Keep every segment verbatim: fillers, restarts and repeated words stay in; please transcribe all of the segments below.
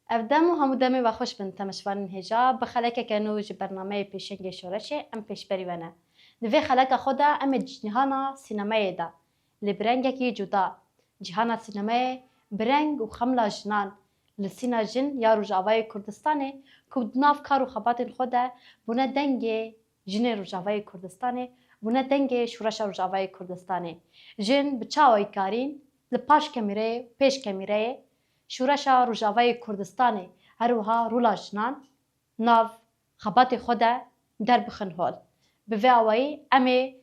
Ev dem û hemû demê we xweş bin, temeşvanên hêja, bi xelekeke nû ji bernameyê Pêşengê Şoreşê em pêşberî we ne. Di vê xeleka xwe de em ê cîhana sînemayê de lê bi rengekî cuda. Cîhana sînemayê bi reng û xemla jinan, li sîna jin ya Rojavayê Kurdistanê ku di nav kar û xebatên xwe de bûne dengê jinên Rojavayê Kurdistanê, bûne dengê Şoreşa Rojavayê Kurdistanê. Jin bi çawayî karîn li paş kemîreyê û pêş kemîreyê Şoreşa Rojavayê Kurdistanê, her wiha rola jinan nav xebatê xwe de derbixin hol. Bi vê awayî em ê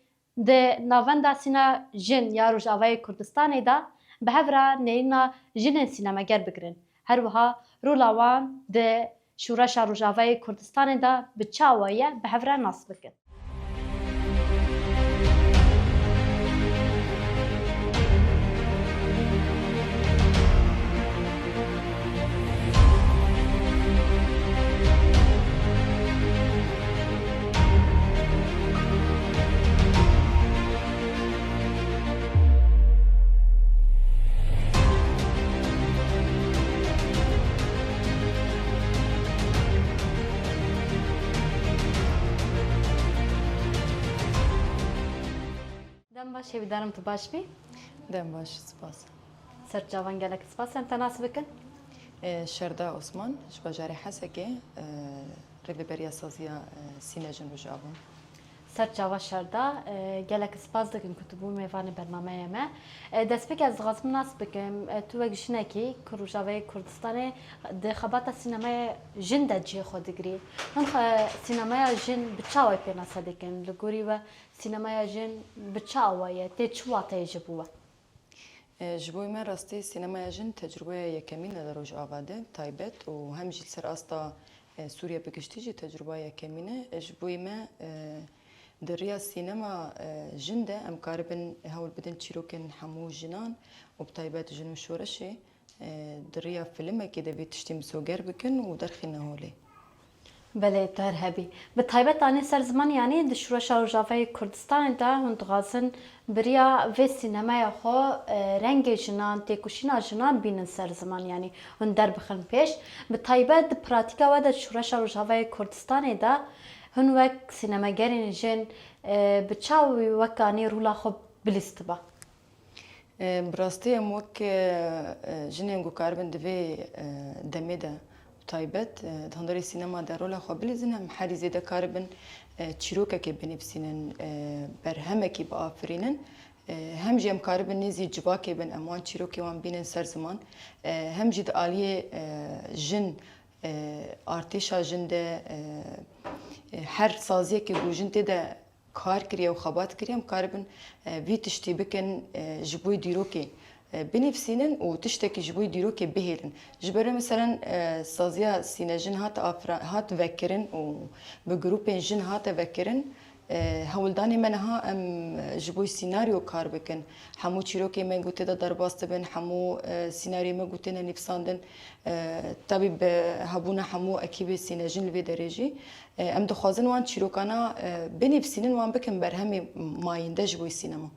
di navenda sîna jin ya Rojavayê Kurdistanê de bi hev re nêrîna jinên sînemeger bigirin. Her wiha rola wan di Şoreşa Rojavayê Kurdistanê de bi çi awayî ye bi hev re nas bikin. Dem baş, hêvîdarim tu baş bî. Dem baş, spas. Ser çavan gelek spas, em te nas bikin. E, Şerda Osman, ji bajarê Hesekê, e, rêveberiya saziya, e, Sîne Jin Rojava. Ser çava Şerda, e, gelek spas dikin ku tu bû mêvanê bernameya me. E, destpêk ez dixwazim nas bikim, e, tu wek jinekî ku Rojavayê Kurdistanê di xebata sînemaya jin de cihê xwe digirî. Hûn, e, sînemaya jin bi çawa pênase dikin? Li gorî we sînemaya jin bi çi awayî ye? Tê çi wateyê ji bo we? E, ji bo me rastî sînemaya jin tecrûbeya yekemîn e li Rojava de, taybet û hem jî li ser asta, e, Sûriye bi giştî jî tecrûbeya yekemîn e. E, ji bo me, e, di riya sînema, e, jin de em karibin hewl bidin çîrokên hemû jinan û bi taybet jin û şoreşê, e, di riya filimekê de vê tiştî misoger bikin û derxîne holê. Belê, tu her hebî. Bi taybet anî ser ziman, yanî di Şoreşa Rojavayê Kurdistanê de hûn dixwazin bi riya vê sînemaya xwe, e, rengê jinan, têkoşîna jinan bînin ser ziman, yanî hûn derbixin pêş. Bi taybet di pratîka we de di Şoreşa Rojavayê Kurdistanê de hûn wek sînemegerên jin, e, bi çawa wî wek anî rola xwe bilîstiba? E, bi rastî em wek, e, e, jinên ku karibin di vê, e, demê de bi taybet, e, di hundirê sînema de rola xwe bilîzin, em herî zêde karibin, e, çîrokekê binivîsînin, e, berhemekî biafirînin. E, hem jî em karibin nêzî civakê bin, em wan çîrokê wan bînin ser ziman. E, hem jî di aliyê, e, jin, e, artêşa jin de, e, e, her saziyekê ku jin tê de kar kiriye û xebat kiriye, em karibin, e, vî tiştî bikin, e, ji bo dîrokê, e, binivîsînin û tiştekî ji bo dîrokê bihêlin. Ji ber wê, meselen, e, saziya Sîne Jin hat afra-, hat vekirin û bi grûpên jin hate vekirin. E, hewldanê me niha em, e, ji bo sînaryo kar bikin. Hemû çîrokê me ku tê de derbas dibin, hemû, e, sînaryê me ku têne nivîsandin, e, tabî bi hebûna hemû ekîbê Sîne Jin li vê derê jî, e, em dixwazin wan çîrokana, e, binivîsînin, wan bikin berhemê mayînde ji bo sînema.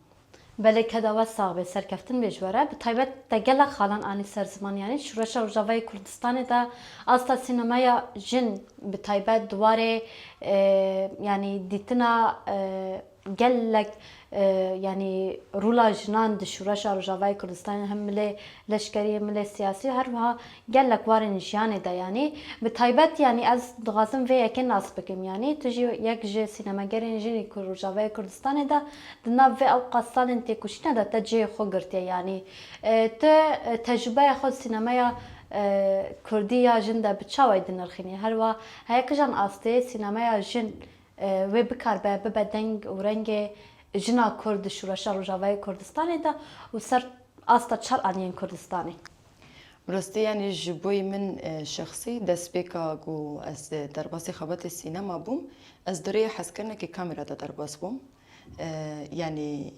Belê, keda we sax be, serkeftin bê ji we re. Bi taybet te gelek xalan anî ser ziman, yanî Şoreşa Rojavayê Kurdistanê de asta sînemaya jin bi taybet di warê, e, yanî dîtina, e, gelek, e, yanî rola jinan di Şoreşa Rojavayê Kurdistanê hem milê leşkerî, milê siyasî, her wiha gelek warên jiyanê de, yanî bi taybet, yanî ez dixwazim vê yekê nas bikim, yanî tu jî yek ji sînemegerên jinî ku Rojavayê Kurdistanê de di nav vê ewqas salên têkoşîna de te cihê xwe girtiye, yanî, e, tu, e, tecrûbeya xwe sînemeya, e, kurdî ya jin de bi çawayî dinirxînî? Her wiha heye kijan astê sînemeya jin, e, wê bikaribe bibe deng û rengê jina kurd di Şoreşa Rojavayê Kurdistanê de û ser asta çar aliyên Kurdistanê? Bi rastî, yanî ji bo min, e, şexsî, destpêka ku ez derbasî xebatê sînema bûm, ez di rêya hezkirinekê kamera de derbas bûm. E, yanî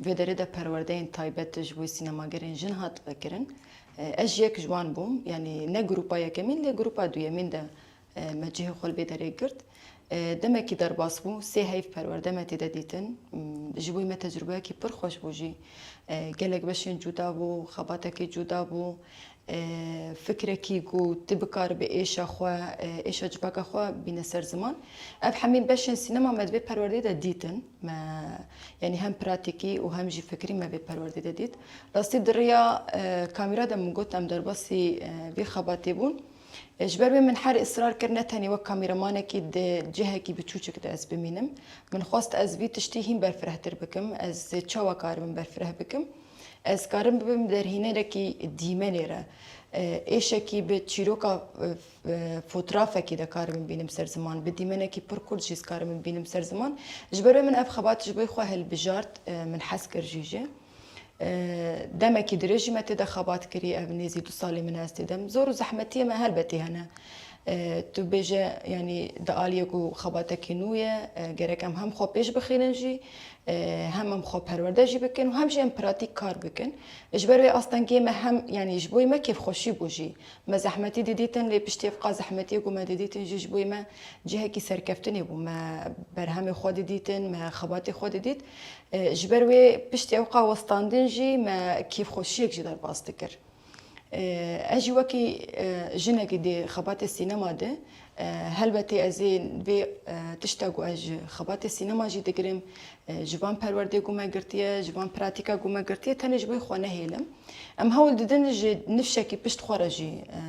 vê derê de perwerdeyên taybet ji bo sînemagerên jin hat vekirin. E, ez jî yek ji wan bûm, yanî ne grûpa yekemîn, lê grûpa duyemîn de, e, me cihê xwe li vê derê girt. E, demekî derbas bû, sê heyv perwerde me tê de dîtin. M, ji bo me tecrûbeyekî pir xweş bû jî. E, gelek beşên cuda bû, xebatekî cuda bû. e, fikrekî ku tu bikaribî êşa xwe, e, êşa civaka xwe bîne ser ziman. Ev hemî beşên sînema me di vê perwerdeyê de dîtin. Me, yanî hem pratîkî û hem jî fikrî me vê perwerdê de dît. Rastî di riya, e, kamîra de min got em derbasî, e, vî xebatê bûn. E, ji ber wê min her israr kir ne tenê wek kamîramanekî di cihekî biçûçik de ez bimînim. Min xwest ez vî tiştî hîn berfirehtir bikim. Ez çawa karibim berfireh bikim? Ez karim bibim derhînerekî dîmenê re. E, êşekî bi çîroka, e, e, fotrafekî de karibim bînim ser ziman. Bi dîmenekî pir kurt jî ez karibim bînim ser ziman. Ji ber wê min ev xebat ji bo xwe hilbijart, e, min hez kir jî jê. E, demekî dirêj jî me tê de xebat kirî, ev nêzî du salê min e ez tê de. Zor û zehmetiyê me helbetî hene. E, tu bêje, yanî di aliyê ku xebatekî nû ye, e, gerek em hem xwe pêş bixînin jî, e, hem em xwe perwerde jî bikin û hem jî em pratîk kar bikin. Ji ber wê astengiyê me hem, yanî ji bo me kêfxweşî bû jî. Me zehmetî didîtin, lê piştî ev qas zehmetiyê ku me didîtin jî ji bo me cihekî serkeftinê bû. Me berhemê xwe didîtin, me xebatê xwe didît. E, ji ber wê piştî ew qas westandin jî me kêfxweşiyek jî derbas dikir. E, ez jî wekî, e, jinekî di xebatê sînema de, e, helbetî ez ê vê, e, tişta ku ez ji xebatê sînema jî digirim, e, ji van perwerdê ku me girtiye, ji van pratîka ku me girtiye, tenê ji bo xwe nehêlim. Em hewl didin ji nifşekî pişt xwe re jî, e,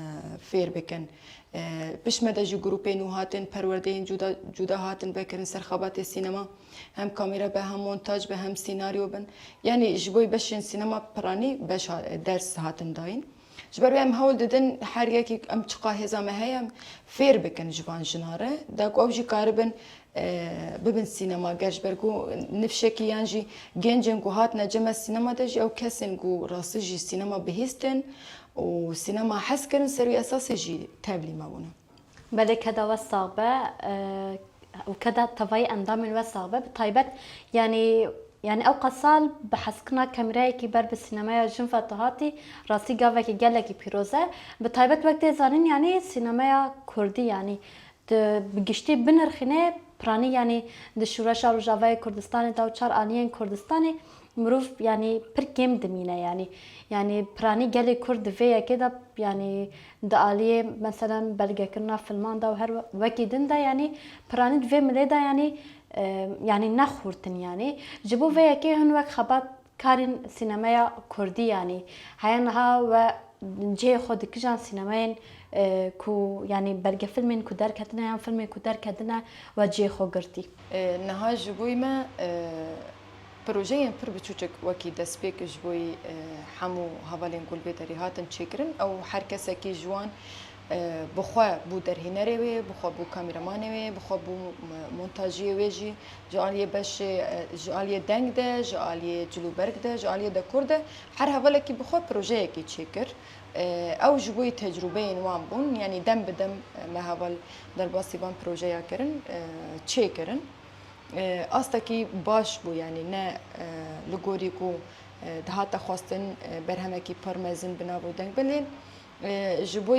fêr bikin. E, pişt me de jî grûpên nû hatin, perwerdeyên cuda, cuda hatin vekirin ser xebatê sînema. Hem kamera be, hem montaj be, hem sînaryo bin. Yanî ji bo beşên sînema piranî beş ha-, ders hatin dayîn. Ji ber wê em hewl didin her yekî em çiqa hêza me heye em fêr bikin ji van jina re. Da ku ew jî karibin, e, bibin sînemager ji ber ku nifşekî yan jî gencên ku hatine cem me sînema de jî ew kesên ku rastî jî sînema bihîstin û sînema hez kirin ser wî esasê jî tevlî me bûne. Belê keda we sax be, e, û keda tevayî endamên we sax be. Bi taybet, yanî, yanî ew qasal bi hezkirina kamerayekî ber bi sînemeya jin ve tu hatî, rastî gavekî gelekî pîroz e. Bi taybet wek tê zanîn, yanî sînemeya kurdî, yanî tu bi giştî binirxîne, piranî, yanî di şûreşa Rojavayê Kurdistanê de û çar aliyên Kurdistanê, mirov, yanî, pir kêm dimîne, yanî. Yanî piranî gelê Kurd di vê yekê de, yanî, di aliyê, meselen, belgekirina filman de û her we-, wekî din de, yanî, piranî di vê milê de, yanî, e, yanî ne xurtin, yanî. Ji bo vê yekê hin wek xebatkarên sînemeya Kurdî, yanî, heya niha we cihê xwe dikijan sînemeyên, e, ku, yanî, belgefilmên ku derketine yan filmên ku derketine we cihê xwe girtî? E, niha ji bo me, e, projeyên pir biçûçik wekî destpêk ji bo, e, hemû hevalên ku li vê derê hatin çêkirin. Ew her kesekî ji wan, e, bi xwe bû derhênerê wê, bi xwe bû kameramanê wê, bi xwe bû m-, montajiyê wê jî. Ji aliyê beşê, e, ji aliyê deng de, ji aliyê cilûberg de, ji aliyê dekor de her hevalekî bi xwe projeyekî çêkir. E, ew ji bo tecrûbeyên wan bûn, yanî dem bi dem, e, me heval derbasî van projeya kirin, e, çêkirin. E, astekî baş bû, yanî ne, e, li gorî ku, e, dihate xwestin, e, berhemekî pir mezin bi nav û deng be, lê, e, ji bo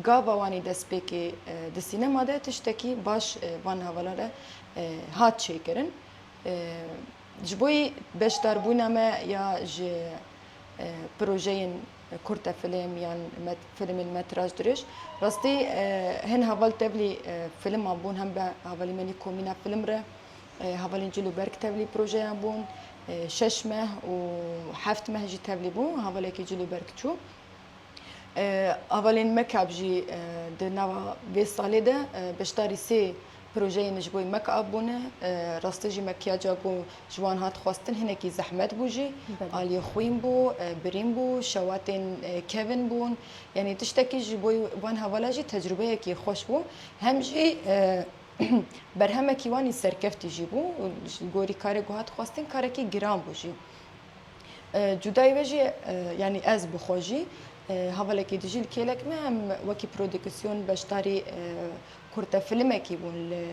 gava wanî destpêkê, e, di sînema de tiştekî baş, e, van hevala re, e, hat çêkirin. E, ji bo beşdarbûna me ya ji, e, projeyên kurte film yan met-, filmên metraj dirêj, rastî, e, hin heval tevlî, e, filman bûn, hem bi hevalî me nî komîna film re, e, hevalên Cilûberg tevlî projeyan bûn, e, şeş meh û heft meh jî tevlî bû, hevalekî Cilûberg çû. E, hevalên Mekab jî, e, di nava vê salê de, e, beşdarî sê projeyên ji bo Mekab bûne. E, rastî jî mekyaca ku ji wan hat xwestin hinekî zehmet bû jî. Belê. Aliyê xwîn bû, e, birîn bû, şewatên, e, kevin bûn. Yanî tiştekî ji bo van hevala jî tecrûbeyekî xweş bû. Hem jî, e, berhemekî wanî serkeftî jî bû. Ji gorî karê ku hat xwestin karekî giran bû jî. E, cudayî wê jî, e, yanî ez bi xwe jî, e, hevalekî dijî li kêlek me em wekî prodîksyon beşdarî, e, kurte filmekî bûn li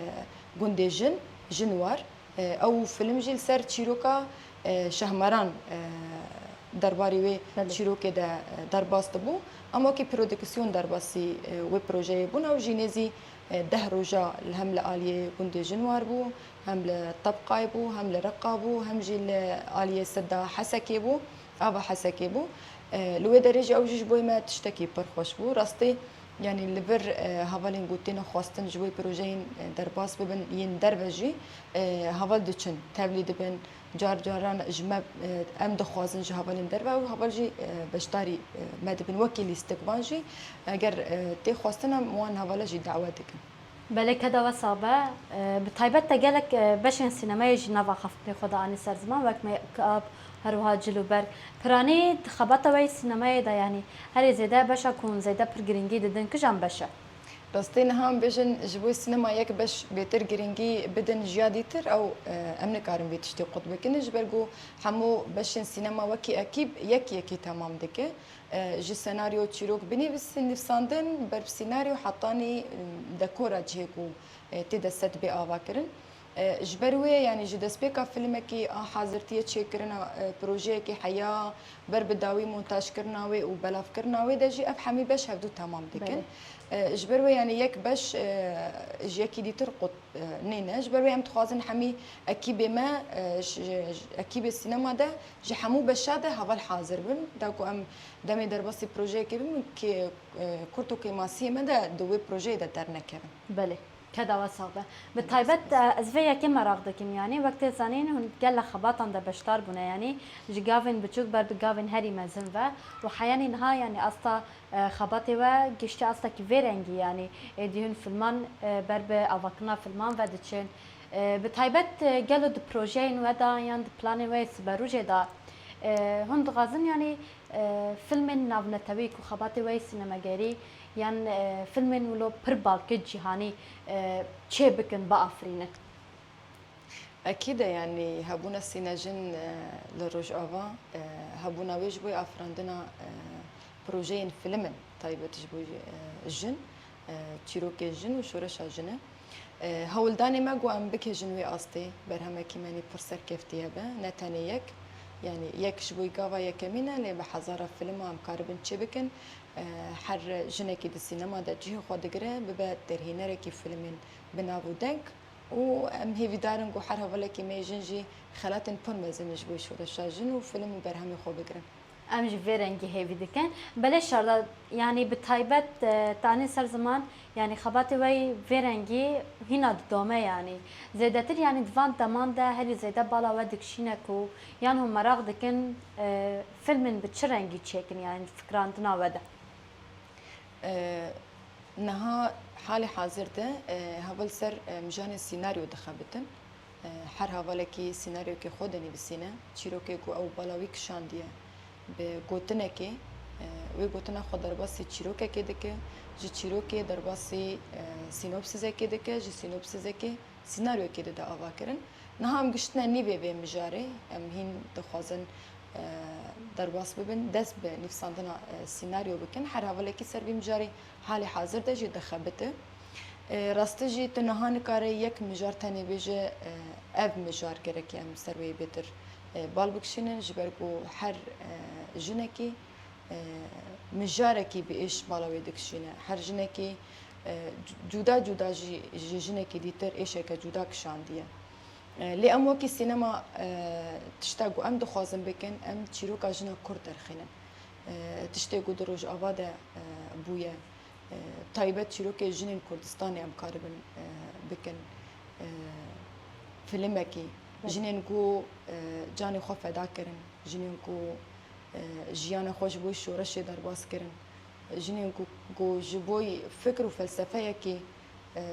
gundê Jin, Jinwar. E, ew film jî li ser çîroka, e, Şehmeran, e, derbarê wê Belê. çîrokê de, e, derbas dibû. Em wekî prodîksyon derbasî, e, wê projeyê bûn. Ew jî nêzî, e, deh roja li hem li aliyê gundê Jinwar bû, hem li Tebqayê bû, hem li Reqa bû, hem jî li aliyê seda Hesekê bû, ava Hesekê bû. E, li wê derê jî ew jî ji bo me tiştekî pir xweş bû. Rastî, yanî li vir, e, hevalên ku têne xwestin ji bo projeyên, e, derbas bibin yên derve jî, e, heval diçin, tevlî dibin. Car caran ji me, e, em dixwazin ji hevalên derve û heval jî, e, beşdarî, e, me dibin. Wekî lîstik van jî, eger, e, tê xwestin em wan hevala jî dawet dikin. Belê, keda we sax be. E, bi taybet te gelek, e, beşên sînemayê jî nava xeftê xwe de anî ser ziman, wek Make-up, her wiha Cil û Berg. Piranî di xebata we yê sînemayê de, yanî herî zêde beşa ku hûn zêde pir girîngî didin, kîjan beş e? Rastî niha em bêjin ji bo sînema yek beş bêtir girîngî bidin ji ya dîtir, ew, e, em nikarin vê tiştê qut bikin, ji ber ku hemû beşên sînema wekî ekîb yek yekî temam dike. E, ji senaryo çîrok binivîsin, nivîsandin, ber bi senaryo hetanî, e, dekora cihê ku, e, tê de set bê ava kirin. E, ji ber wê, yanî ji destpêka filmekî a hazirtiyê çêkirina, e, projeyekî heya, ber bi dawî montajkirina wê û belavkirina wê de jî ev hemî beş hevdû temam dikin. Belê. E, ji ber wê, yanî yek beş, e, ji yekî dîtir qut, e, nîne. Ji ber wê em dixwazin hemî ekîbê me, e, ji, ji ekîbê sînema de ji hemû beşa de heval hazir bin. Da ku em demê derbasî projeyekê bibin, kê, e, kurt û kêmasiyê me de di wê projeyê de dernekevin. Belê. Keda we sax be. Bi taybet, e, ez vê yekê meraq dikim, yanî wek tê zanîn hûn gelek xebatan de beşdar bûne, yanî ji gavên biçûk ber bi gavên herî mezin ve û heyanî niha, yanî asta, e, xebatê we giştî astekî vê rengî, yanî êdî hûn filman, e, ber bi avakirina filman ve diçin. E, bi taybet, e, gelo di projeyên we de yan di planên we yê siberûjê de, e, hûn dixwazin, yanî, e, filmên navnetewî ku xebatê we yê sînemegerî yan, e, filmên wilo pir balkêş cîhanî, e, çê bikin, biafirînin? Ekîd e, yanî hebûna sînejin, e, li Rojava, e, hebûna wê ji bo afirandina, e, projeyên film in taybet ji bo, e, jin, e, çîrokê jin û şoreşa jin e. E, hewldanê me ku em bikêjin wê astê, berhemekî me nî pir serkeftî hebe, ne tenê yek, yanî yek ji bo gava yekemîn e, lê bi hezara filma em karibin çê bikin. E, her jinekî di sînema de cihê xwe digire, bibe têrhînerekî filmên bi nav û deng û em hêvîdar in ku her hevalekî me yê jin jî xelatên pir mezin ji bo şoreşa jin û film û berhemê xwe bigirin. Em ji vê rengî hêvî dikin. Belê Şarda, yanî bi taybet, e, te anî ser ziman, yanî xebatê we yê vê rengî hîna didome, yanî zêdetir, yanî di van deman de herî zêde bala we dikişîne ku yan hûn meraq dikin, e, filmên bi çi rengî çêkin, yanî di fikirandina we de? E, niha halê hazir de, e, heval ser, e, mijanê sînaryo dixebitin. E, her hevalekî sînaryokê xwe dinivîsîne, çîrokê ku ew bala wî kişandiye bi gotinekê, e, wê gotina xwe derbasî çîrokekê dike, ji çîrokê derbasî, e, sînopsizekê dike, ji sînopsizekê sînaryokê dide avakirin. Niha em giştine nîvê vê mijarê, em hîn dixwazin, e, derbas bibin, dest bi nivîsandina, e, sînaryo bikin. Her hevalekî ser vî mijarê halê hazir de jî dixebite. E, rastî jî tu niha nikare yek mijar tenê bêje, e, ev mijar gerek em ser wê bêtir, e, bal bikişînin, ji ber ku her, e, jinekî, e, mijarekî bi êş bala wê dikişîne. Her jinekî, e, cu-, cuda cuda jî ji jinekî dîtir êşeke cuda kişandiye. E, lê em wekî sînema, e, tişta ku em dixwazin bikin, em çîroka jina Kurd derxînin. E, tiştê ku di Rojava de, e, bûye, e, taybet çîrokê jinên Kurdistanê em karibin, e, bikin, e, filmekî. Belê. Jinên ku, e, canê xwe feda kirin, jinên ku, e, jiyana xwe ji bo şoreşê derbas kirin, jinên ku, ku ji bo fikr û felsefeyekî, e,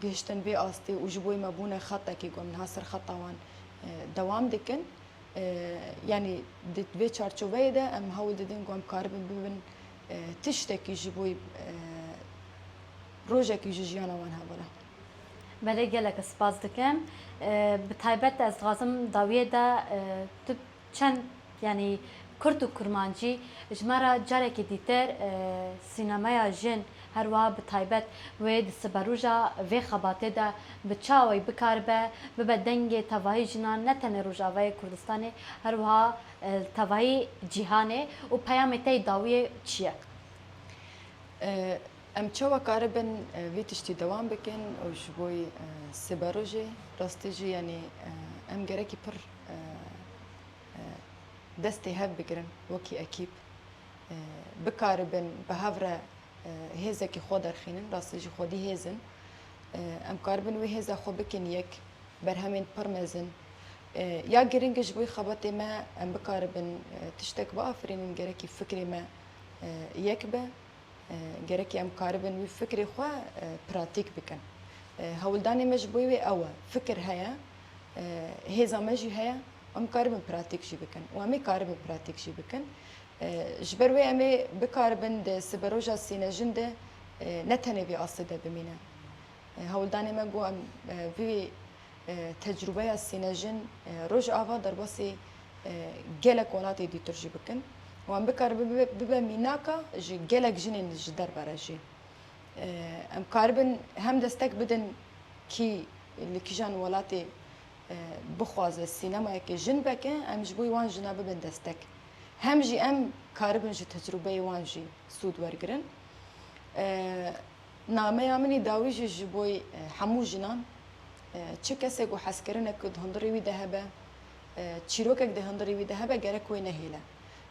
gihiştin vê astê û ji bo me bûne xetekî ku em niha ser xeta wan, e, dewam dikin. E, yanî di vê çarçoveyê de em hewl didin ku em karibin bibin, e, tiştekî ji bo, e, rojekî ji jiyana wan hevala. Belê, gelek spas dikim. E, bi taybet ez dixwazim dawiyê de, e, tu çend, yanî Kurd û Kurmancî ji me re carekî dîtir, e, sînemeya jin, her wiha bi taybet wê di siberoja vê xebatê de bi çi awayî bikaribe, bibe dengê tevahî jinan ne tenê Rojavayê Kurdistanê, her wiha, e, tevahî cîhanê û peyamê te yê dawiyê çi ye? E, em çawa karibin, e, vê tiştî dewam bikin û ji bo, e, siberojê rastî jî, yanî, e, em gerekî pir, e, e, destê hev bigirin wekî ekîb. e, bikaribin bi hev re, e, hêzekî xwe derxînin, rastî jî xwedî hêz in. E, em karibin wê hêza xwe bikin yek, berhemên pir mezin. E, ya giring ji bo xebatê me em bikaribin, e, tiştek biafirînin, gerekî fikrê me, e, yek be. E, gerekî em karibin wî fikrê xwe, e, pratîk bikin. E, hewldanê me ji bo wê ew e. Fikir heye, e, hêza me jî heye, em karibin pratîk jî bikin. Û em ê karibin pratîk jî bikin. E, ji ber wê em ê bikaribin di siberoja sînejin de, e, ne tenê vê astê de bimîne. E, hewldanê me got em, e, vî, e, tecrûbeya sînejin, e, Rojava derbasî, e, gelek welatê dîtir jî bikin. Û em bikare bibe, bibe mînaka ji gelek jinên ji derve re jî. E, em karibin hem destek bidin kî li kîjan welatê, e, bixwaze sînemayeke jin veke, em ji bo wan jina bibin destek. Hem jî em karibin ji tecrûbeyê wan jî sûd wergirin. E, Nameya min î dawî jî ji bo, e, hemû jinan, e, çi kesê ku hezkirinek di hundirê wî de hebe, e, çîrokek di hundirê wî de hebe, gerek wê nehêle.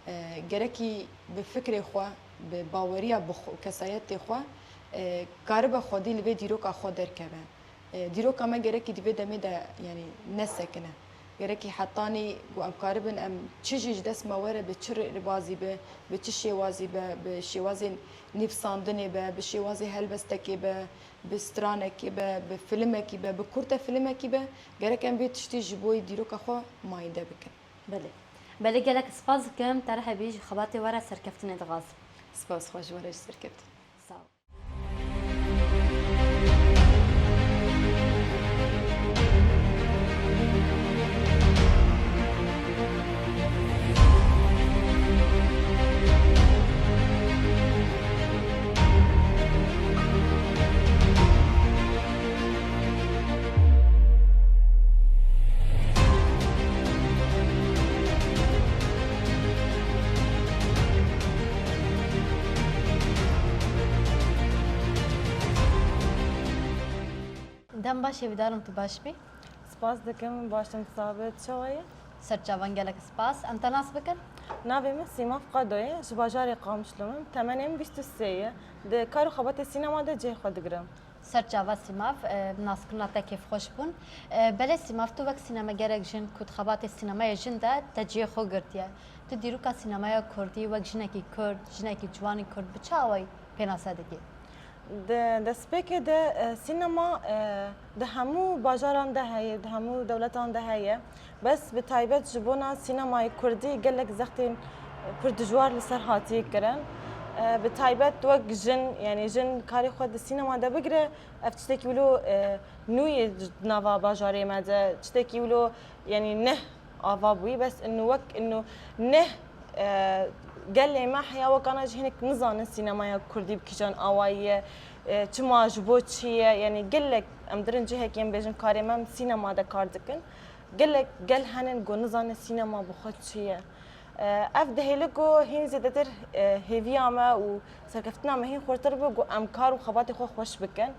E, gerekî bi fikrê xwe, bi baweriya bi xwe, kesayetê xwe, e, karibe xwedî li vê dîroka xwe derkeve. E, dîroka me gerekî di vê demê de, yanî, nesekine. Gerekî hetanî ku em karibin, em çi jî ji dest me were, bi çi rê-, rêbazî be, bi çi şêwazî be, bi şêwazên nivîsandinê be, bi şêwazê helbestekê be, bi stranekê be, bi filimekî be, bi kurte filimekî be, gerek em vê tiştî ji bo dîroka xwe mayînde bikin. Belê. Belê, gelek spas dikim. Te re hebî ji xebatê we re serkeftinê dixwazim. Spas xwe ji we re jî serkeftin. Sağ ol. Dem baş, hêvîdarim tu baş bî. Spas dikim, baş im, tu sax bî, tu çawa yî? Serçavan, gelek spas. Em te nas bikin? Navê min Sîmav Qado ye, ji bajarê Qamişlo me. Temenê min bîst û sê ye. Di kar û xebatê sînema de cihê xwe digirim. Serçava Sîmav, e, naskirina te kêfxweş bûn. E, belê Sîmav, tu wek sînemegerek jin ku di xebatê sînemaya jin de te cihê xwe girtiye. Tu dîroka sînemaya kurdî wek jinekî kurd, jinekî ciwanî kurd bi çi awayî pênase dikî? Di destpêkê de, e, sînema, e, di hemû bajaran de heye, di hemû dewletan de heye. Bes bi taybet ji bona sînemayê kurdî gelek zextên pir dijwar li ser hatiye kirin. E, bi taybet wek jin, yanî jin karê xwe di sînema de bigire, ev tiştekî wilo, e, nû ye di nava bajarê me de, tiştekî wilo, yanî neh ava bûyî, bes inu wek inu neh, e, gelê me heya wekana jî hinek nizanin sînemaya kurdî bi kîjan awayî ye, e, çima ji bo çi ye, yanî gelek em dirin cihekî em bêjin karê me em sînema de kar dikin. Gelek gel henin ku nizanin sînema bi xwe çi ye. E, ev dihêle ku hîn zêdetir, e, hêviya me û serkeftina me hîn xurtir be ku em kar û xebatê xwe xweş bikin.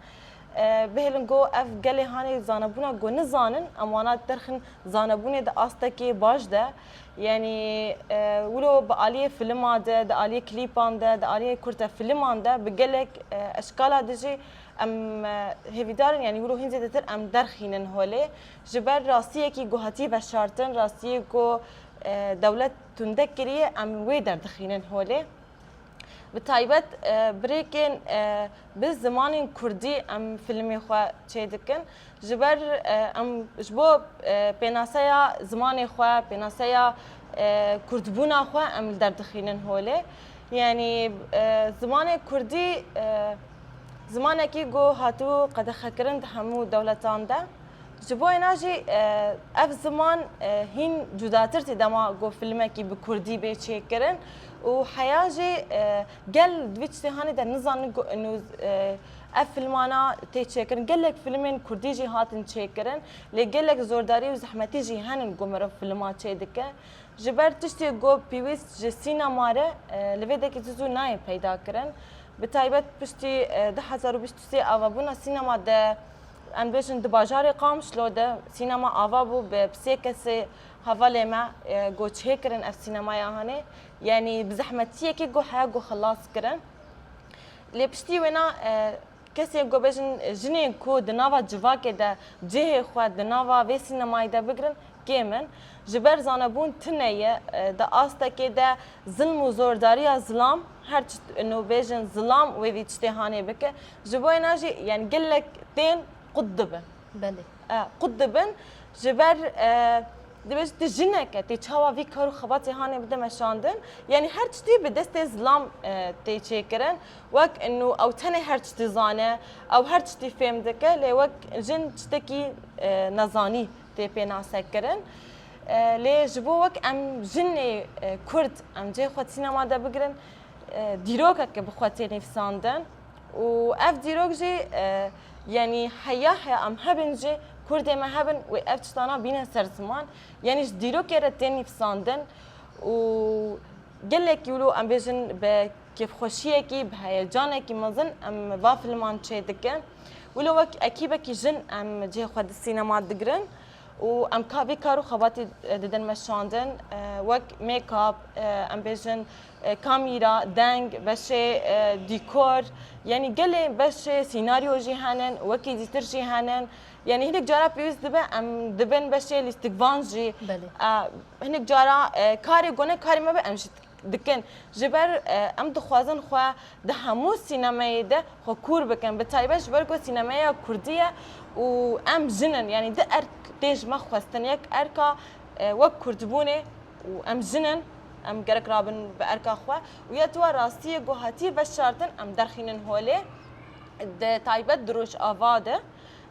E, bihêlin ku ev gelê hanê zanebûna ku nizanin, em wana derxin zanebûnê di astekê baş de. Yanî, e, wilo bi aliyê filma de, di aliyê klîpan de, di aliyê kurte filiman de bi gelek, e, eşkala de jî em, e, hêvîdar in, yanî wilo hîn zêdetir em derxînin holê. Ji ber rastiyekî ku hatî veşartin, rastiyê ku, e, dewlet tunde kiriye, em wê derdixînin holê. Bi taybet, e, birêkên, e, bi zimanên kurdî em filmê xwe çêdikin. Ji ber, e, em ji bo, e, pênaseya zimanê xwe, pênaseya, e, kurdbûna xwe em li derdixînin holê. Yanî, e, zimanê kurdî, e, zimanekî ku hatibû qedexekirin di hemû dewletan de. Ji bo êna jî, e, ev ziman, e, hîn cudatir tê dema ku filmekî bi kurdî bê çêkirin û heya jî, e, gel di vî tiştê hanê de nizanin ku inu, e, ev filmana tê çêkirin. Gelek filmên kurdî jî hatin çêkirin, lê gelek zordarî û zehmetî jî henin ku mirov filma çêdike. Ji ber tiştê ku pêwîst ji sînema re, e, li vê dekî zû zû nayê peyda kirin. Bi taybet piştî, e, du hezar û bîst û sê avabûna sînema de Em bêjin di bajarê Qamişlo de sînema ava bû, bi sê kesê hevalê me, e, ku çêkirin ev sînemaya hanê. Yanî bi zehmetiyekê ku heya ku xilas kirin. Lê piştî wêna, e, kesên ku bêjin jinên ku di nava civakê de cihê xwe di nava vê sînemayê de bigirin, kêm in. Ji ber zanebûn tune ye, e, di astekê de zilm û zordariya zilam, her çi ino bêjin zilam wê vî tiştê hanê bike. Ji bo êna jî, yanî gelek tên qut dibin. Belê. E, qut dibin. Ji ber, e, dibêjin tu jinek e, tê çawa vî kar û xebatê hanê bide meşandin. Yanî her tiştî bi destê zilam, e, tê çêkirin. Wek ino ew tenê her tiştî zane, ew her tiştî fêm dike, lê wek jin tiştekî, e, nezanî tê pênasekirin. E, lê ji bo wek em jinê, e, Kurd, em cihê xwe di sînema de bigirin, e, dîrokeke bi xwe tê nivîsandin û ev dîrok jî, e, yanî heya heya em hebin jî, Kurdê me hebin wê ev tiştana bîne ser ziman. Yanî ji dîrokê re tê nivîsandin û gelekî wilo em bêjin bi kêfxweşiyekî, bi heyecanekî mezin em va filman çêdikin. Wilo wek ekîbekî jin em cihê xwe di sînema digirin û em ka vê kar û xebatî, e, didin meşandin, e, wek make-up, e, em bêjin, e, kamîra, deng, beşê, e, dîkor, yanî gelê beşê sînaryo jî henin, wekî dîtir jî henin. Yanî hinek cara pêwîst dibe em dibin beşê lîstikvan jî. Belê. E, hinek cara, e, karê gone karê me be em jî dikin. Ji ber, e, em dixwazin xwe di hemû sînemeyê de xwe kûr bikin. Bi taybet ji ber ku sînemeya kurdî ye û em jin in. Yanî di erk tê ji me xwestin. Yek erka, e, wek kurdbûnê û em jin in. Em gerek rabin bi erka xwe. Û ya diwa rastiyê ku hatiye veşartin em derxînin holê. Di taybet di Rojava de.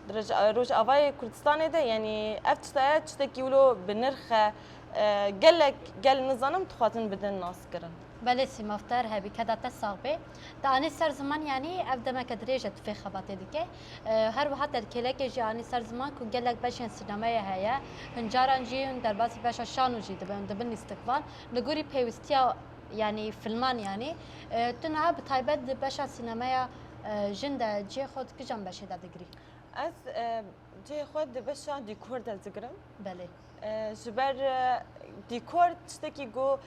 Di Roj-, Rojavayê Kurdistanê de, yanî ev tiştaya tiştekî wilo bi nirx e, e, gelek gel nizanim dixwazin bidin naskirin. Belê Sîmav, te her hebî, keda te sax bê. Te anî ser ziman, yanî ev demeke dirêj e tu vê xebatê dike. E, her wiha te di kêlekê jî anî ser ziman ku gelek beşên sînemeyê heye. Hin caran jî hûn derbasî beşa şano jî dibin, dibin lîstikvan. Li gorî pêwîstiya, yanî filman, yanî, e, tu niha bi taybet di beşa sînemeya, e, jin de cihê xwe di kijan beşê de digirî? Ez, e, cihê xwe di beşa dîkor de digirim. Belê. E, ji ber, e, dîkor tiştekî ku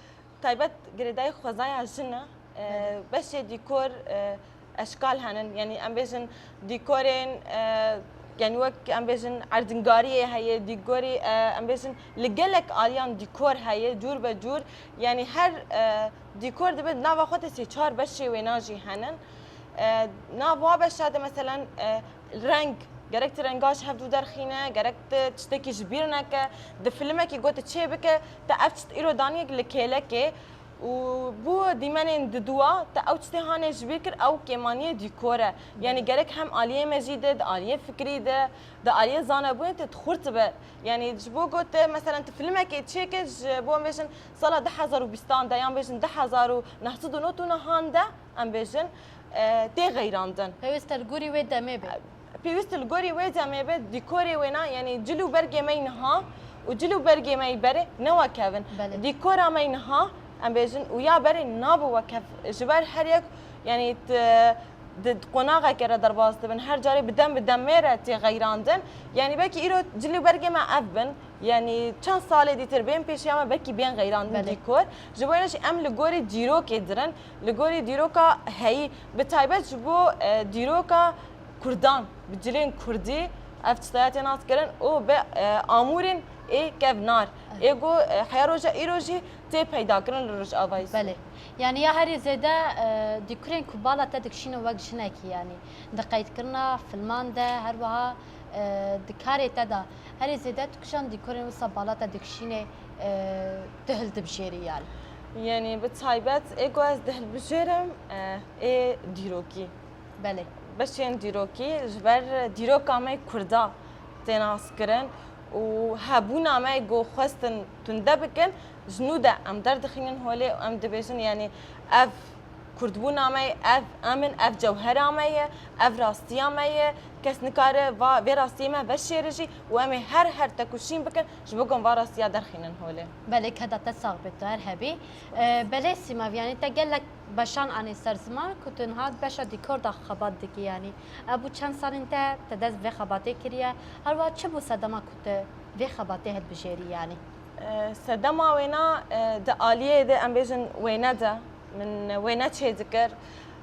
taybet girêdayî xwezaya jin e. E, Belê. Beşê dîkor, e, eşkal henin. Yanî em bêjin dîkorên, e, yanî wek em bêjin erdingariyê heye, dîkorî, e, em bêjin li gelek aliyan dîkor heye, cûr be cûr. Yanî her, e, dîkor dibe di nava xwe de sê çar beşê wêna jî henin. E, nav wa beşa de meselen, e, reng, gerek tu renga ji hev dû derxîne, gerek tu tiştekî ji bîr neke, di filmekî got tu çê bike, te ev tişt îro daniyek li kêlekê û bû dîmenên diduwa, te ew tiştê hanê ji bîr kir, ew kêmaniyê dîkor e. Yanî gerek hem aliyê mejî de, di aliyê fikrî de, di aliyê zanebûnê te dixurt be. Yanî ji bo got te, meselen tu filmekê çêke ji bo em bêjin sala du hezar û bîstan de, yan bêjin du hezar û neh sed û nod û nehan de, em bêjin, e, tê xeyrandin. Pêwîst e li gorî wê demê be. Pêwîst e li gorî wê demê be, dîkorê wêna, yanî cil û bergê me yê niha û cil û bergê me yê berê ne wek hev in. Belê. Dîkora me yê niha, em bêjin, û ya berê nabe wek hev. Ji ber her yek, yanî, di, di qonaxeke re derbas dibin. Her carê bi dem bi demê re tê xeyrandin. Yanî belkî îro cil û bergê me ev bin. Yanî çend salê dîtir bên pêşiya me belkî bên xeyrandin. Belê. Dîkor. Ji bo yê jî em li gorî dîrokê dirin. Li gorî dîroka heyî, bi taybet ji bo, e, dîroka Kurdan, bi cilên Kurdî ev tiştaya tê naskirin û bi, e, amûrên ê kevnar. Ê ku, e, heya roja îro jî tê peyda kirin li Rojavayê Sûriyê. Belê. Yanî ya herî zêde, e, dîkurên ku bala te dikişîne wek jinekî, yanî di qeydkirina filman de, her wiha, e, di karê te de herî zêde tu kijan dîkurên wisa bala te dikişîne, e, tu hildibijêrî yanî? Yanî bi taybet ê ku ez dihilbijêrim, e, ê dîrokî. Belê. Beşên dîrokî, ji ber dîroka me kurda tê naskirin û hebûna me ku xwestin tunde bikin, ji nû de em derdixînin holê û em dibêjin, yanî ev kurdbûna me ye, ev em in, ev cewhera me ye, ev rastiya me ye, kes nikare va, vê rastiyê me veşêre jî û em ê her her tekoşîn bikin, ji bo ku em va rastiya derxînin holê. Belê, keda te sax be, tu her hebî. E, belê Sîmav, yanî te gelek Beşan anî ser ziman ku tu niha di beşa dîkor de xebat dikî, yanî ev bû çend salên te, te dest vê xebatê kiriye, herwiha çi bû sedema ku tu vê xebatê hilbijêrî yanî? E, sedema wêna, e, di aliyê de, em bêjin wêne de, min wêne çêdikir.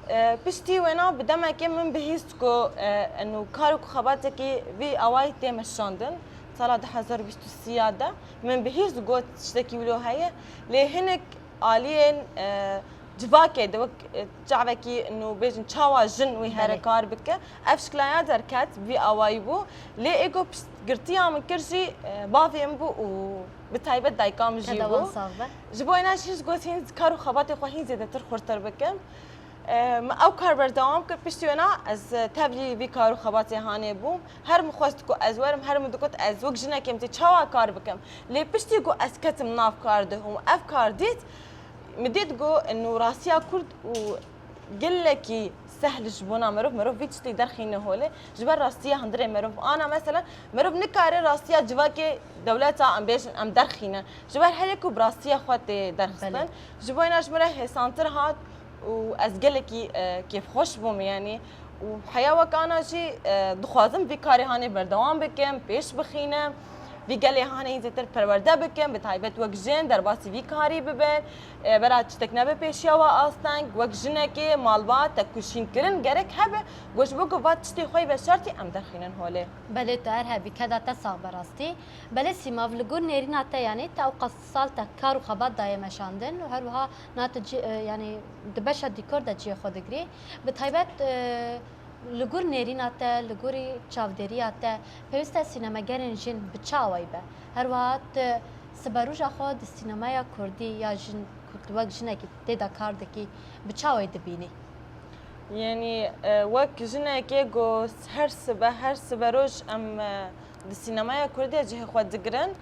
E, piştî wêna bi demekê min bihîst ku, e, eno kar û xebatekî vî awayî tê meşandin. Sala du hezar bîst û sê ya de min bihîst got tiştekî wilo heye. Lê hinek aliyên, e, civakê de wek, e, çavekî nû bêjin çawa jin wî here Belê. kar bike. Ev şikla ya derket, vî awayî bû. Lê ê ku piştgirtiya min kir jî, e, bavê min bû û bi taybet dayika min jî Keda wan bû. sax be. Ji bo ena jî ji got hîn kar û xebatê xwe hîn zêdetir xurtir bikim. E, min ew kar berdewam kir, piştî wêna ez, e, tevlî vî kar û xebatê hanê bûm. Her min xwest ku ez werim, her min digot ez wek jinekê em tê çawa kar bikim. Lê piştî ku ez ketim nav kar de û ev kar dît, min dît ku eno rastiya kurd û gelekî sehl ji bona mirov, mirov vî tiştî derxîne holê. Ji ber rastiya hundirê mirov ana, mesela, mirov nikare rastiya civakê dewleta, em bêjin, em derxîne. Ji ber herê ku bi rastiya xwe tê derxistin. Belê. Ji bo ena ji min re hêsantir hat û ez gelekî, e, kêfxweş bûm, yanî. Û heya wek ana jî, e, dixwazim vî karê hanê berdewam bikim, pêş bixînim. Vî gelê hanê hîn zêtir perwerde bikim, bi taybet wek jin derbasî vî karî bibin. E, bera tiştek nebe pêşiya we asteng, wek jinekê malbat, tekoşînkirin gerek hebe, ku ji bo ku va tiştê xwe yî veşartî em derxînin holê. Belê tu her hebî, keda te sax be rastî. Belê Sîmav, li gor nêrîna te, yanî te ewqas sal te kar û xebat daye meşandin û her wiha na tu cî-, e, yanî di beşa dîkor de cihê xwe digirî. Bi taybet, e, li gor nêrîna te, li gorî çavdêriya te, pêwîst e sînemegerên jin bi çi awayî be? Her wiha tu siberoja xwe di sînemeya kurdî ya jin, ku tu wek jinekî tê de kar dikî, bi çi awayî dibînî? Yanî, e, wek jinekê ku her sibe, her siberoj em, e, di sînemeya kurdî de cihê xwe digirin.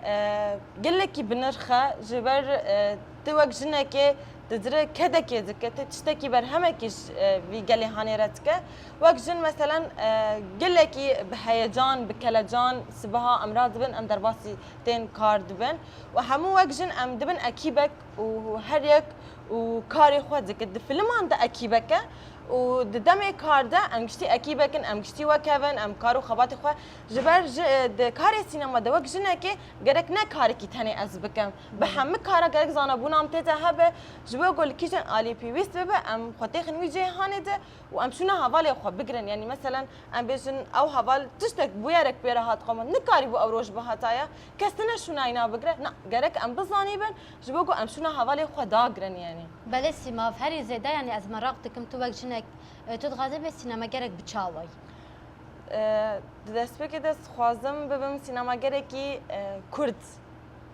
E, gelekî bi nirx e, ji ber, e, tu wek jinekê tu dirê kedekê dike, tu tiştekî berhemekî ji, e, vî gelê hanê re dike. Wek jin, meselen, e, gelekî bi heyecan, bi kelecan, sibeha em radibin, em derbasî tên kar dibin. Û hemû wek jin em dibin ekîbek û her yek û karê xwe dike. Di filiman de ekîbek e û di demê kar de em giştî ekîbek in, em giştî wek hev in, em kar û xebatê xwe ji ber ji, di karê sînema de wek jinekê gerek ne karekî tenê ez bikim. Bi Belê. hemû kara gerek zanabûna em tê de hebe, ji bo ku li kîjan alî pêwîst bibe, em xwe têxin wî cîhanê de û em şûna hevalê xwe bigirin. Yanî meselen em bêjin ew heval tiştek bûyerek pê re hat qewimandin, nikarîbû ew roj bihataya, kes tine şûnayîna bigire. Na, gerek em bizanîbin, ji bo ku em şûna hevalê xwe dagirin, yanî. Belê Sîmav, herî zêde, yanî ez meraq dikim, tu wek jinek, e, tu dixwazî bê sînemagerek bi çi awayî? E, di destpêkê de ez dixwazim bibim sînemagerekî, e, kurd.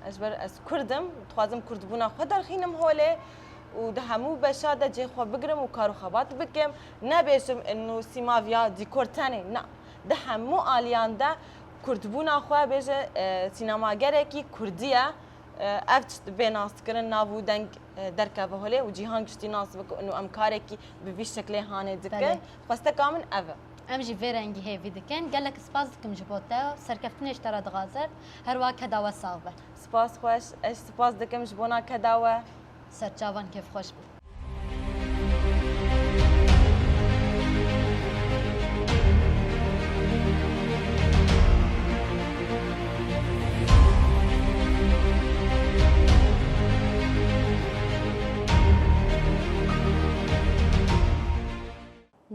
Ez ji ber ez kurd im, dixwazim kurdbûna xwe derxînim holê û di hemû beşa de cihê xwe bigirim û kar û xebat bikim. Nebêjim eno Sîmav ya dîkor tenê. Na, di hemû aliyan de kurdbûna xwe bêje, e, sînemagerekî kurdî ye. E, ev tişt bê naskirin, nav û deng, e, derkeve holê û cîhan giştî nas bike û em karekî bi vî şeklê hanê dikin. Belê. Xwesteka min ev e. Em jî vê rengî hêvî dikin. Gelek spas dikim ji bo te. Serkeftinê ji te re dixwazim. Her wiha keda we sax be. Spas xweş. Ez spas dikim ji bona keda we. Serçavan kêfxweş bû.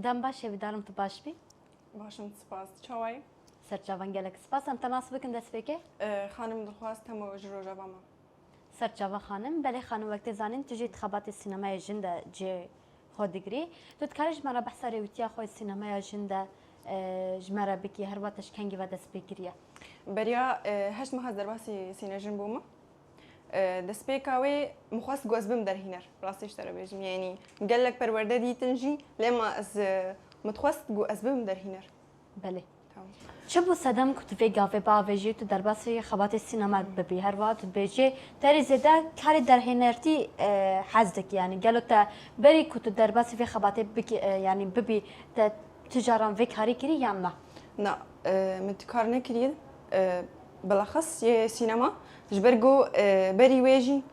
Dem baş, hêvîdarim tu baş bî. Baş im, spas. Çawa yî? Serçavan, gelek spas. Em te nas bikin destpêkê? E, xanim Dilxwaz Temo ji Rojava me. Serçava xanim, belê xanim, wek tê zanîn, tu jî di xebatê sînemayê jin de cihê xwe digirî. Tu dikarî ji me re behsa rêwîtiya xwe yê sînemeya jin de, e, ji me re bikî, her wiha te ji kengî ve dest pê kiriye? Beriya, e, heşt meha ez derbasî sîne jin bûme. E, destpêka wê min xwest ku ez bim derhîner, rastî ji te re bêjim. Yanî gelek perwerde dîtin jî, lê ma ez, e, min dixwest ku ez bibim derhîner. Belê. Tamam. Çi bû sedem ku tu vê gavê biavêjî û tu derbasî xebatê sînema bibî? Her wiha tu dibêjî, te rê zêde karê derhênertî, e, hez dikî. Yanî gelo te berî ku tu derbasî vê xebatê bikî, e, yanî bibî, te tu caran vê karî kirî yan na? Na, e, min tu kar nekiriye. E, bilaxis yê sînema. Ji ber ku, e, berî wê jî,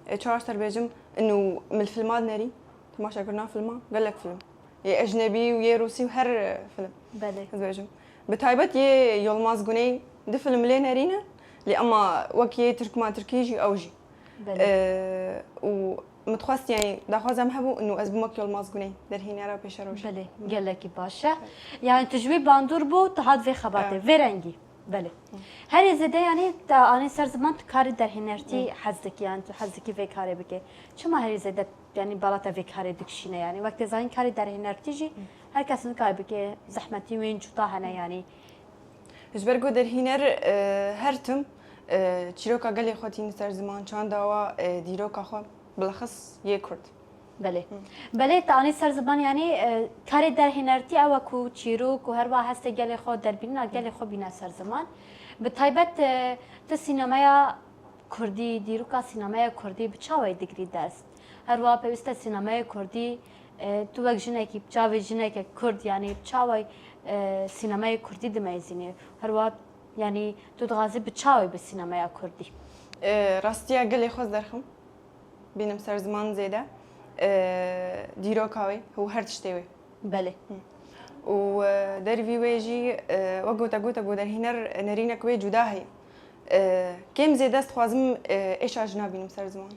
e, çawa ji te re bêjim, inu min li filma dinerî. Temaşekirina filma, gelek film. Yê ecnebî û yê rûsî û her, e, film. Belê. Ez bêjim. Bi taybet yê Yılmaz Güney du film lê nerîne. Lê ema wek yê Tirkma Tirkî jî ew jî. Belê. E, û min dixwest, yani daxwaza min hebû û ez bûm wek Yılmaz Güney derhînera pêşerojê. Belê, gelekî baş e. Yani tu ji wî bandor bû, tu hat vê xebatê, Evet. Vê rengî. Belê. Herî zêde yani te anî ser ziman tu karê derhênertî hez dikî, yani tu hez dikî vê karê bikê. Çima herî zêde yani bala te vê karê dikişîne yani? Wek tê zanîn karê derhênertî jî her kes nikare bikê, zehmetî wên cuda hene yani. Ji ber ku derhîner, e, her tim, e, çîroka gelê xwe tîne ser ziman, çanda wa, e, dîroka xwe, bilexis yê Kurd. Belê. Belê te anî ser ziman yani, e, karê derhênertî ew e ku çîrok û her wiha hestê gelê xwe, derbînina gelê xwe bîne ser ziman. Bi taybet, e, tu sînemeya Kurdî, dîroka sînemeya Kurdî bi çawayî digirî dest? Her wiha pêwîst e sînemeya Kurdî, e, tu wek jinekî, bi çavê jineke Kurd, yani bi çawayî, e, sînemeya Kurdî dimeyzînî? Her wiha, yani tu dixwazî bi çawayî bi sînemeya Kurdî? E, rastiya gelê xwe zerxim. Bînim ser ziman zêde. E, dîroka wê û her tiştê wê. Belê. Û, e, dervî wê jî, e, wek gote gote ku derhîner nerînek wê cuda heye. E, kêm zêde ez dixwazim, e, êşa jina bînim ser ziman.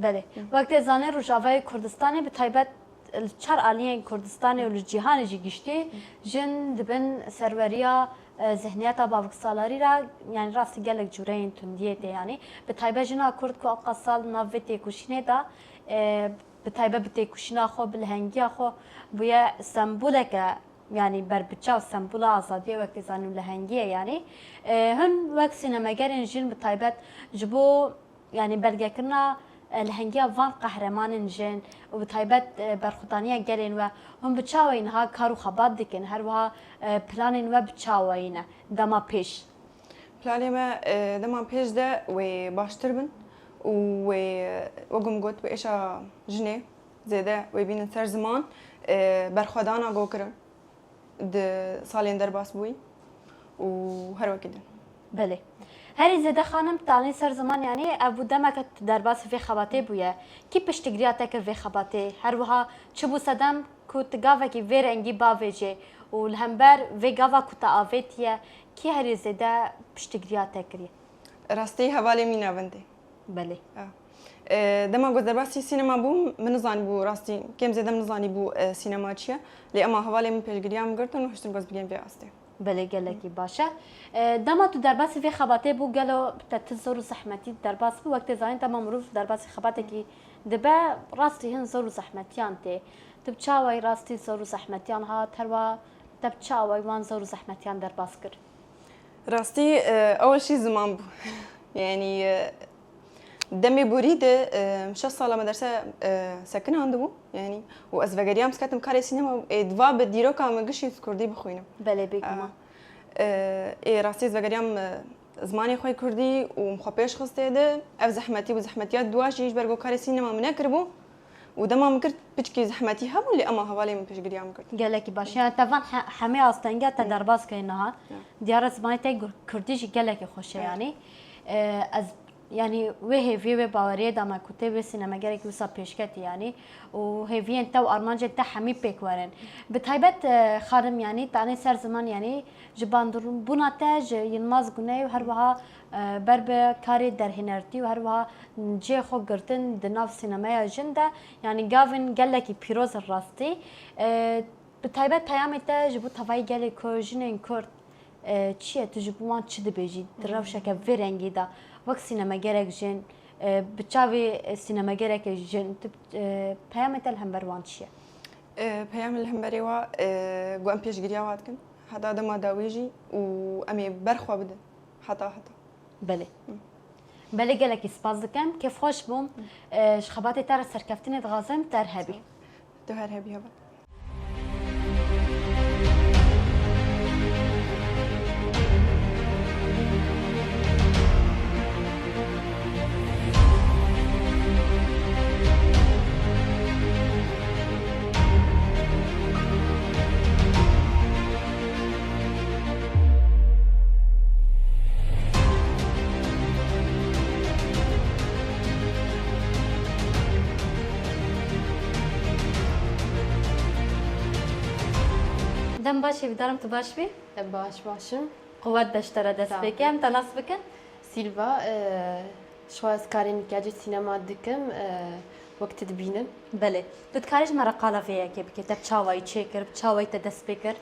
Belê. Wek tê zanê Rojavayê Kurdistanê bi taybet li çar aliyên Kurdistanê û li cîhanê jî giştî jin dibin serweriya, e, zihniyeta baviksalarî re, yani rastî gelek cûreyên tundiyê tê yani. Bi taybet jina Kurd ku ewqas sal nav vê têkoşînê de, e, bi taybet bi têkoşîna xwe, bi lehengiya xwe bûye semboleke, yani berbiçav, sembola azadiyê wek tê zanî û lehengiyê yani. E, hûn wek sînemegerên jin bi taybet ji bo yani belgekirina, e, lehengiya van qehremanên jin û bi taybet, e, berxwedaniya gelên we, hûn bi çawayî niha kar û xebat dikin, her wiha, e, planên we bi çawayî ne dema pêş? Planê me, e, dema pêş de wê baştir bin û wê, wek min got, wê êşa jinê zêde wê bînin ser ziman, e, berxwedana ku kirin di salên derbas bûyî û her wekî din. Belê. Herî zêde xanim, te anî ser ziman, yanî ev bû demeke tu derbasî vê xebatê bûye. Kî piştgiriya te kir vê xebatê? Her wiha çi bû sedem ku tu gavekî vê rengî bavêjê û li hember vê gava ku te avêtiye, kî herî zêde piştgiriya te kiriye? Rastî hevalê min navendê. Belê. E, dema ku ez derbasî sînema bûm, min nizanîbû rastî, kêm zêde min nizanîbû, e, sînema çi ye. Lê ema hevalê min pêşgiriya min girtin û hiştin ku ez bigêm vê astê. Belê, gelekî baş e. E, dema tu derbasî vê xebatê bû, gelo te ti zor û zehmetî derbas bû? Wek tê zanîn, dema mirov derbasî xebatekî dibe, rastî hin zor û zehmetiyan tê. Tu bi çawayî rastî zor û zehmetiyan hat, herwa te bi çawayî wan zor û zehmetiyan derbas kir? Rastî, e, ewil jî ziman bû. Yanî, e, demê borî de, e, şeş sala me derse, e, sekinandibû. Yanî, û ez vegeriyam, ez ketim karê sînema, ê, diva bi dîroka min gişî ez kurdî bixwînim. Belê, bêguman. E, ê, rastî ez vegeriyam, e, zimanê xwe kurdî û min xwe pêş xistê de. Ev zehmetî bû, zehmetiya dua jî ji ber ku karê sînema min nekiribû. Û dema min kir, piçkî zehmetî hebû, lê ema hevalê min piştgiriya min kir. Gelekî baş. Yani te van he-, hemê astengiya te derbas kir niha. Ya. Diyar e zimanê te gur-, kurdî jî gelekî xweş e Evet. yani. E, ez yani wê hêviyê, wê baweriyê da me ku tê wê sînemegerekî wisa pêşketî yani. Û hêviyên te û armancên te hemî pêk werin. Bi taybet, e, xanim yani, te anî ser ziman yani, ji bandorûnbûna te ji Yilmaz Guney û her wiha, e, ber bi karê derhênertî û her wiha cihê xwe girtin di nav sînemeya jin de, yanî gavên gelekî pîroz in rastî. E, bi taybet peyamê te ji bo tevayî gelê Kurd, jinên Kurd, e, çi ye? Tu ji bo wan çi dibêjî? Di rewşeke vê rengî de, wek sînemegerek jin, e, bi çavê, e, sînemegereke jin, tu, e, peyamê te li hember wan çi ye? E, peyamê li hemberê wa, e, ku em pêşgiriya wa dikin. Heta dema dawî jî û em ê ber xwe bidin. Heta, heta. Belê. Belê, gelekî spas dikim. Kêfxweş bûm. E, ji xebatê te re serkeftinê dixwazim, ter hebî. Tu her hebî heval. Dem baş, hêvîdarim tu baş bî. Te baş, baş im. Quwet be ji te re dest pê ke. Em te nas bikin. Sîlva, e, ji xwe ez karê mikyacê sînema dikim, e, wek tu dibînim. Belê. Tu dikarî ji me re qala vê yekê bikî? Te bi çawayî çêkir, bi çawayî te dest pê kir?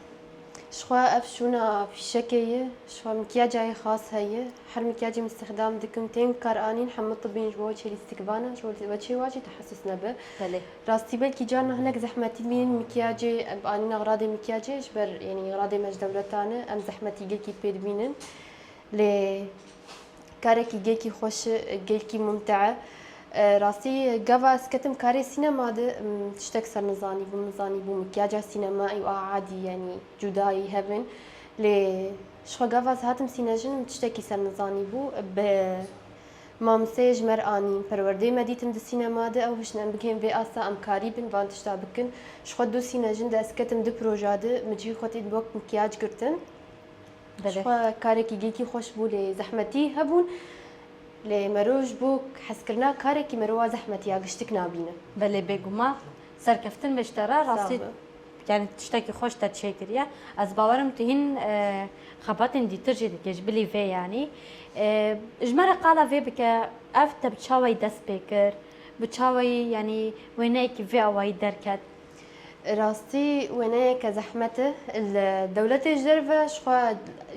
Ji xwe ev şûna fîşekê ye, ji xwe mikyacayê xas heye. Her mikyacê min îstixdam dikim, tên kar anîn, hemû tibîn ji bo çêlîstikvana, ji bo weçê wa jî tehesus nebe. Belê. Rastî belkî carna hinek zehmetî dibînin mikyacê, em anîna xradê mikyacê, ji ber, yanî xradê me ji dewletan e, em zehmetî gelkî pê dibînin. Lê karekî gelkî xweş e, gelkî mumte e. E, rastî gava ez ketim karê sînema de, m, tiştek ser nizanî bû, min zanî bû mikyaca sînema û a adî, yanî cudayî hebin. Lê ji xwe gava ez hatim sînejin, min tiştekî ser nizanî bû. Bi mamoseyê ji me re anîn, perwerdeyê me dîtin di sînema de, ew hiştin em bigihên vê asta, em karî bin van tişta bikin. Ji xwe du sînejin de ez ketim du proja de, min cihê xwe tê wek mikyac girtin. Belê. Ji xwe karekî gelkî xweş bû, lê zehmetî hebûn. Lê mero ji bo hezkirina karekî mero wa zehmetiya giştik nabîne. Belê, bêguman serkeftin be ji te re, rastî, yanî tiştekî xweş te çêkiriye. Ez bawerim tu hîn, e, xebatên dîtir jî dikê ji bilî vê, yanî. E, ji me re qala vê bike, ev te bi çawayî dest pê kir, bi çawayî, yanî wêneyekî vê awayî derket? Rastî wêneyeke zehmet e. Li dewletê ji derve ji xwe,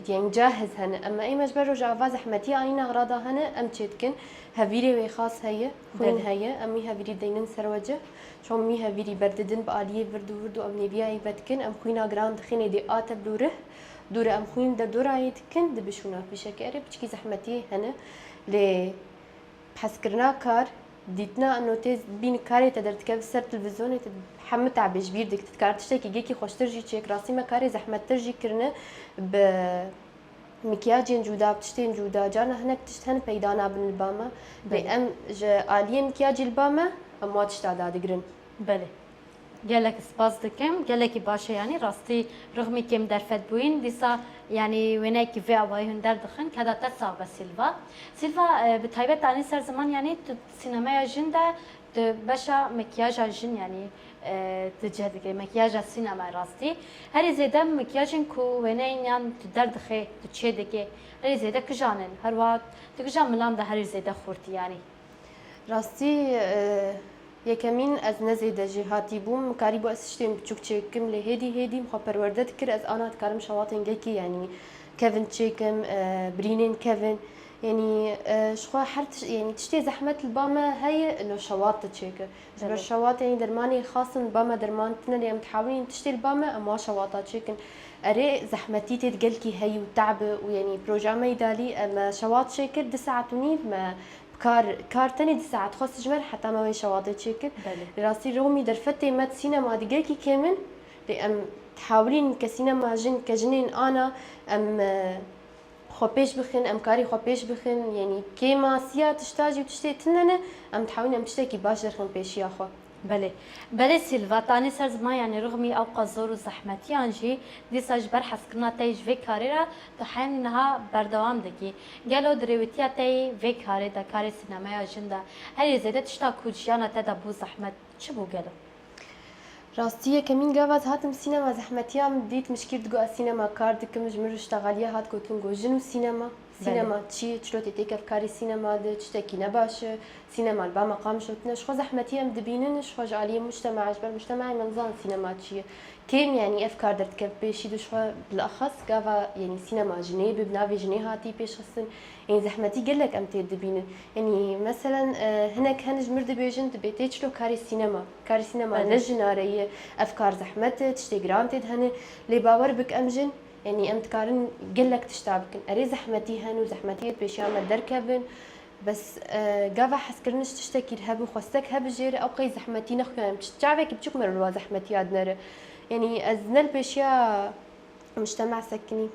yanî cahiz hene. Ema ê me ji ber rojava zehmetî anîna xrada hene, em çêdikin. Hevîrê wê xas heye, xwîn heye. Em wî hevîrî deynin ser wece. Çon wî hevîrî berdidin bi aliyê vird û vird û em nêviya wî vedikin. Em xwîna giran dixînê dê a tevlûrih. Dûre em xwîn derdorayê dikin, dibi şûna fîşekê. Erê piçkî zehmetî hene. Lê hezkirina kar, dîtina ino tê bîn karê te derdikeve ser televîzyonê, te hemû tabê ji bîr dikit. Dikar tiştekî gelkî xweştir jî çêk. Rastî me karê zehmettir jî kirine bi mikyacên cuda, bi tiştên cuda. Carna hinek tişt hene peyda nabin li ba me. Lê em ji aliyê mikyacî li ba me, em wa tişta dadigrin. Belê. Gelek spas dikim. Gelekî baş e, yanî rastî rixmî kêm derfet bûyîn. Dîsa, yanî wêneyekî vê awayî hûn derdixin. Keda te sax be Sîlva. Sîlva, e, bi taybet anî ser ziman, yanî tu sînemeya jin de, tu beşa mekyaja jin, yanî, e, tu cih dikî. Mekyaja sînema rastî. Herî zêde mekyajên ku wêneyên yan tu derdixê, tu çê dikê, herî zêde kijan in? Her wext tu kijan milan de herî zêde xurtî, yanî? Rastî, e, yekemîn ez ne zêde jêhatî bûm. Min karîbû ez tiştên biçûk çêkim, lê hêdî hêdî min xwe perwerde dikir. Ez ana dikarim şewatên gelkî, yanî kevin çêkim, e, birînên kevin. Yanî, e, ji xwe her tiş-, yanî tiştê zehmet li ba me heye, ino şewat te çêkir. Ji ber şewat, yanî dermanê xas in, li ba me derman tune, lê em dihewilînin tiştê li ba me, em wan şewata çêkin. Erê, zehmetî tê de gelkî heyî û te'b û, yanî proja me îdalî, em, e, şewat çêkir, du saet û nîv me Kar, kar tenê du saet xwest ji me re heta me wê şewatê çêkir. Belê. Li rastî rixmî derfetê me di sînema de gelkî kêm in. Lê em dihawilîn ke sînema jin, ke jinên ana, em, e, xwe pêş bixin, em karî xwe pêş bixin. Yanî kêmasiya tişta jî û tiştê tune ne, em dihawilîn em tiştekî baş derxin pêşiya xwe. Belê. Belê Sîlva, tanî ser ziman, yanî rixmî ewqa zor û zehmetiyan jî, dîsa ji ber hezkirina te yê ji vê karê re tu heyî niha berdewam dikî. Gelo di rêwîtiya te yê vê karê de, karê sînemeya jin de, herî zêde tişta ku jiyana te de bû zehmet, çi bû gelo? Rastî yekemîn gava ez hatim sînema, zehmetiya min dît, min ji kîr digot ez sînema kar dikim, ji min re ji texaliya hat gotin, got jin û sînema. Sînema çi ye? Çilo tê têkev karê sînema de? Tiştekî ne baş e. Sînema li ba me qamşo tune. Ji xwe zehmetî em dibînin, ji xwe ji aliyê mujtema, ji ber mujtema me nizanin sînema çi ye. Kêm, yanî ev kar derdikeve pêşî de ji xwe bilaxas gava, yanî sînema jinê be, bi navê jinê hatî pêşxistin. Yanî zehmetî gelek em tê dibînin. Yanî meselen, e, hinek hene ji mir dibêjin, dibê tê çilo karê sînema. Karê sînema ne jinare ye. Ev kar zehmet e, tiştê giran tê de hene. Lê bawer bik em jin, Yanî em dikarin gelek tişta bikin. Erê zehmetî hene û zehmetiyê pêşiya me derkevin. Bes, e, gava hezkirin ji tiştekî hebe, xwestek hebe jê re, ew qey zehmetî nexuya em. Çavekî biçûk me li wa zehmetiya dinere. Yanî ez ne li pêşiya mujtema sekinî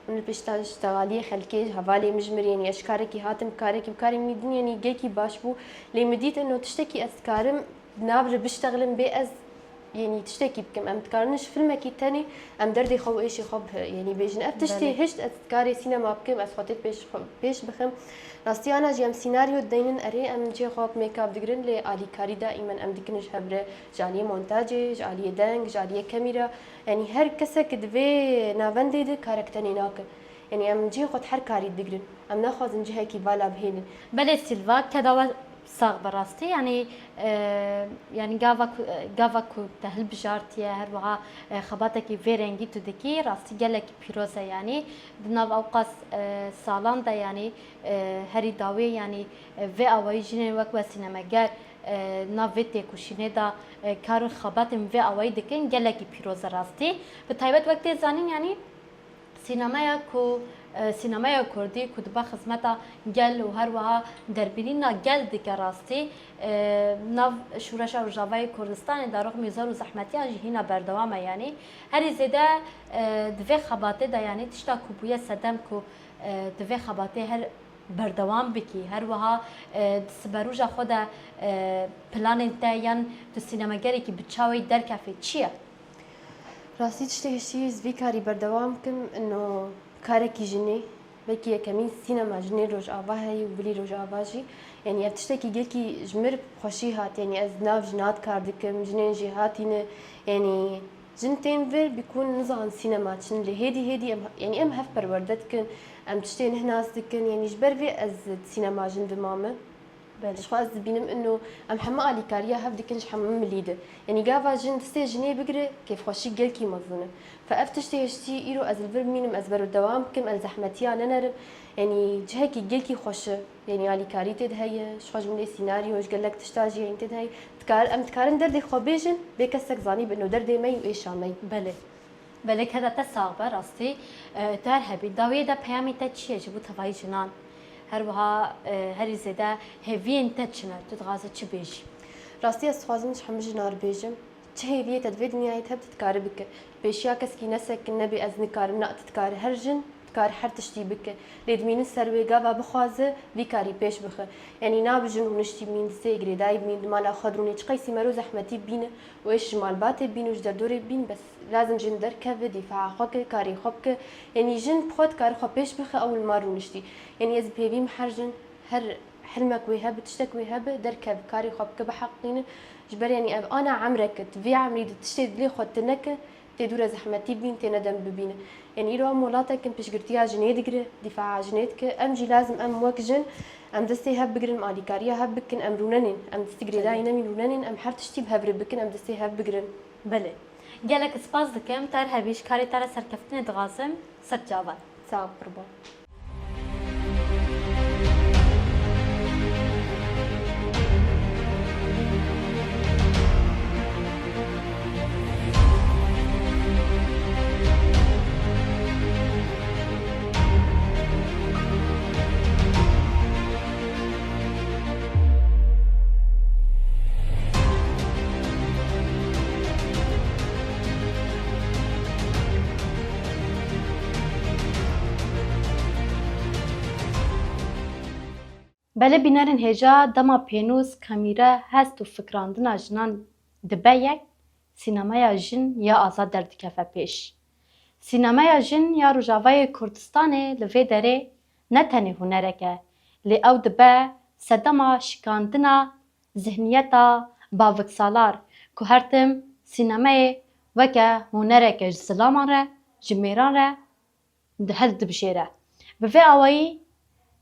û ne li pêşiya ji texaliyê xelkê, ji hevalê min ji mir, yanî ez ji karekî hatim, karekî bi karê min dî, yanî gelkî baş bû. Lê min dît ino tiştekî ez dikarim nav re biştexlim bê ez Yanî tiştekî bikim. Em dikarin ji filmekî tenê em derdê xwe û êşê xwe bi, yanî bêjin. Ev tiştê Belê. hişt ez dikarê sînema bikim, ez xwe tê pêş, xwe pêş bixim. Rastî ana jî em sînaryo dideynin, erê em cihê xwe make-up digirin, lê alîkarî daîmen em dikin ji hev re, ji aliyê montacê, ji aliyê deng, ji aliyê kamera. Yanî her kesek di vê navendê de karek tenê nake. Yanî em cihê xwe di her karî digirin. Em naxwazin cihekî vala bihêlin. Belê Sîlva, keda we sax be rastî. Yanî, e, yanî gava ku, e, gava ku te hilbijartiye, her wiha, e, xebatekî vê rengî tu dikî, rastî gelekî pîroz e yanî. Di nav ewqas, e, salan de yanî, e, herî dawê yanî, e, vê awayî jinên wek we sînemeger, e, nav vê têkoşînê de, e, kar û xebatên vê awayî dikin, gelekî pîroz e rastî. Bi taybet wek tê zanîn yanî, Sînemeya ku, e, sînemeya kurdî ku dibe xizmeta gel û her wiha derbînîna gel dike rastî, e, nav Şoreşa Rojavayê Kurdistanê de rû mîzan û zehmetiyan jî hîna berdewam e yanî. Herî zêde, e, di vê xebatê de yanî tişta ku bûye sedem ku, e, di vê xebatê her berdewam bikî, her wiha, e, di siberoja xwe de, e, planên te yan tu sînemegerekî bi çawa yî derkefê çi ye? Rastî tiştê hişî ez vî karî berdewam bikim, ino karekî jinê, belkî yekemîn sînema jinê Rojava heye û bilî Rojava jî. Yanî ev tiştekî gelkî ji mir xweşî hat, yanî ez nav jina dikar dikim, jinên jî hatîne, yanî jin tên vir, bîkûn nizanin sînema çin, lê hêdî hêdî em, yanî em hev perwerde dikin, em tiştê neh nas dikin, yanî ji ber vê ez di sînema jin de mame. Belê. Ji xwe ez dibînim ino em heme alîkariya hev dikin ji heme milî de. Yanî gava jin distê jinê bigire, kêfxweşî gelkî mezin e. Fe ev tiştê hiştî îro ez li vir bimînim, ez berdewam bikim, ez zehmetiya nenerim. Yanî cihekî gelkî xweş e. Yanî alîkarî tê de heye, ji xwe ji min lê sînaryo, ji gelek tişta jî yanî tê de heye. Dikar, em dikarin derdê xwe bêjin, bê kesek zanî bi ino derdê me yî û êşa me yî. Belê. Belê keda te sax be, rastî, e, tu her hebî. Dawiyê de peyamê te çi ye ji bo tevayî jinan? Her wiha, e, herî zêde hêviyên te çi ne? Tu dixwaze çi bêjî? Rastî ez dixwazim ji hemû jinan re bêjim. Çi hêviyê te di vê dinyayê de hebe tu dikarî bike. Pêşiya kesekî nesekin, nebê ez nikarim, na tu dikarî. Her jin dikare her tiştî bike. Lê dimînin ser wê gava bixwaze vî karî pêş bixe. Yanî nabe jin rûniştî bimîn, di sê girêdayî bimîn, di mala xwe de rûnê çiqey sîmero zehmetî bîne û êş ji malbatê bîn û ji derdorê bîn, bes lazim jin derkeve, dîfaa xwe ke, karê xwe bike. Yanî jin bi xwe dikare xwe pêş bixe, ew li mal rûniştî. Yanî ez bi hêvî me her jin, her hilmek wê hebe, tiştek wê hebe, derkeve, karê xwe bike, biheqîne. Ji ber yanî ev ana emrek e, tu vê emrî de tiştê dilê xwe tu neke, tê dûre zehmetî bîn, tê ne dem bibîne. Yanî îro em welatek in piştgirtiya jinê digire, dîfaa jinê dike. Em jî lazim em wek jin, em destê hev bigirin, em alîkariya hev bikin, em rûnenên, em destî girêdayî Tabii. nemîn rûnenên, em her tiştî bi hev re bikin, em destê hev bigirin. Belê. Gelek spas dikim, te her hebî ji karê te re serkeftinê dixwazim, ser çavan. Sağ ol, qurban. Belê bînerên hêja, dema pênûs, kamîre, hest û fikrandina jinan dibe yek, sînemeya jin ya azad derdikeve pêş. Sînemeya jin ya Rojavayê Kurdistanê li vê derê ne tenê hunerek e, lê ew dibe sedema şikandina zihniyeta baviksalar ku her tim sînemeyê weke hunereke ji zilaman re, ji mêran re di hel dibijêre. Bi vê awayî,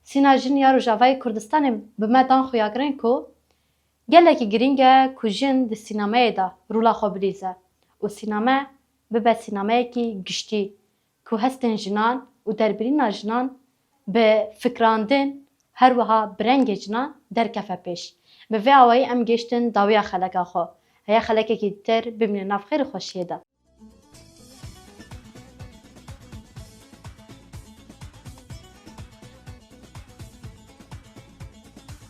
sîna jin ya Rojavayê Kurdistanê bi me dan xuyakirin ku gelekî girîng e ku jin di sînemeyê de rola xwe bilîze û sîname bibe sînemeyekî giştî ku hestên jinan û derbirîna jinan bi fikrandin, her wiha bi rengê jinan derkeve pêş. Bi vê awayî em gêştin dawiya xeleka xwe. Heya xelekekî dir bimîne nav xêr û xweşiyê de.